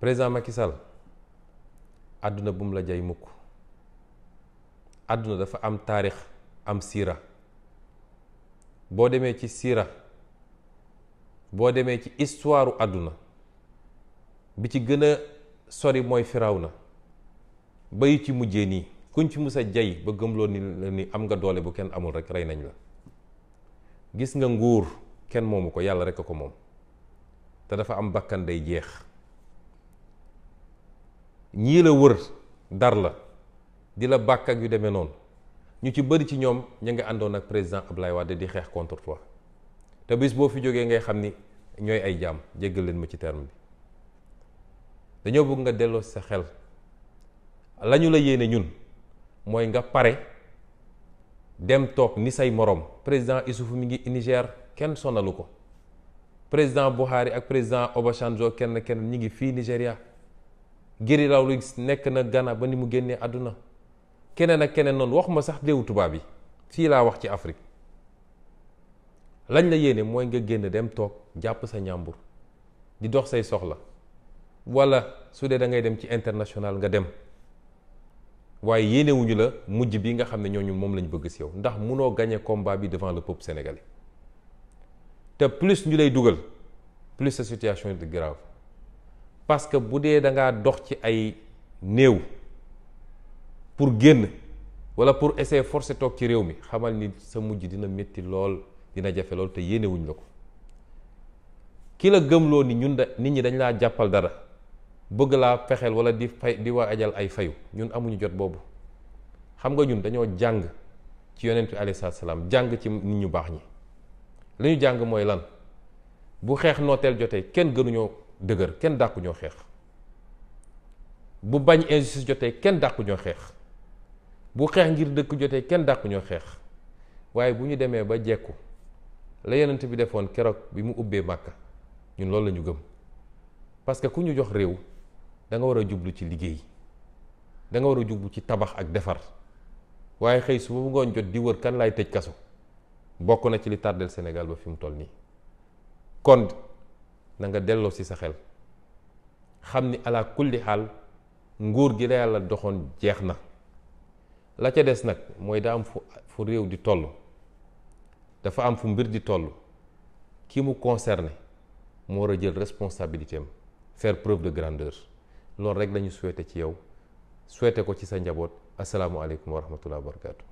président Macky Sall àdduna bu mu la jay mukk. àdduna dafa am taarix am siira. boo demee ci siira, boo demee ci histoire àdduna bi ci gën a sori mooy Firawna ba yu ci mujjee nii kuñ ci mus a jay ba gëmloo ni am nga doole bu kenn amul rek rey nañ la. gis nga nguur kenn moomu ko, yàlla rek a ko moom te dafa am bakkan day jeex. ñii la wër dar la di la bàkk ak yu demee noonu ñu ci bëri ci ñoom ñu ngi àndoon ak président Ablaye Wade di xeex contre toi te bis boo fi jógee ngay xam ni ñooy ay jaam, jéggal leen ma ci terme bi. dañoo bëgg nga delloo sa xel la ñu la yéene ñun mooy nga pare dem toog ni say morom. président Issoufou mi ngi Niger, kenn sonalu ko. président Buhari ak président Obasanjo kenn ñi ngi fii Nigéria. Guy Rawlings nekk na Ghana ba ni mu génnee àdduna. keneen ak keneen noonu, waxuma sax réewu tubaab yi, fii laa wax ci Afrique. lañ la yéene mooy nga génn dem toog jàpp sa ñàmbur di dox say soxla, wala su dee da ngay dem ci international nga dem. waaye yéenewuñu la mujj bi nga xam ne ñooñu moom lañ bëgg si yow, ndax munoo gagner combat bi devant le peuple sénégalais. te plus ñu lay dugal plus sa situation est grave, parce que bu dee da ngaa dox ci ay néew pour génn wala pour essayer forcer toog ci réew mi, xamal ni sa mujj dina métti lool, dina jafe lool, te yéenewuñ la ko. ki la gëmloo ni nit ñi dañ laa jàppal dara bëgg laa fexeel wala di fay di waajal ay fayu, ñun amuñu jot boobu. xam nga ñun dañoo jàng ci yonent bi alayhi salaam, jàng ci nit ñu baax ñi. li ñu jàng mooy lan? bu xeex nooteel jotee kenn gënuñoo dëgër, kenn dàqu ñoo xeex. bu bañ injustice jotee kenn dàqu ñoo xeex. bu xeex ngir dëkk jotee kenn dàqu ñoo xeex. waaye bu ñu demee ba jekku la yonent bi defoon keroog bi mu ubbee Màkka, ñun loolu la ñu gëm. parce que ku ñu jox réew da nga war a jublu ci liggéey, da nga war a jublu ci tabax ak defar. waaye xëy su bu ngoon jot di wër kan laay tëj kaso, bokk na ci li tardel Sénégal ba fi mu toll nii. kon na nga delloo si sa xel xam ni ala kulli xaal nguur gi la yàlla doxoon jeex na. la ca des nag mooy daa am fu réew di toll, dafa am fu mbir di toll, ki mu concerné moo war a jël responsabilité am, faire preuve de grandeur. loolu rek lañu souhaité ci yow, souhaité ko ci sa njaboot. asalaamualeykum wa rahmatullahi wa barakatu.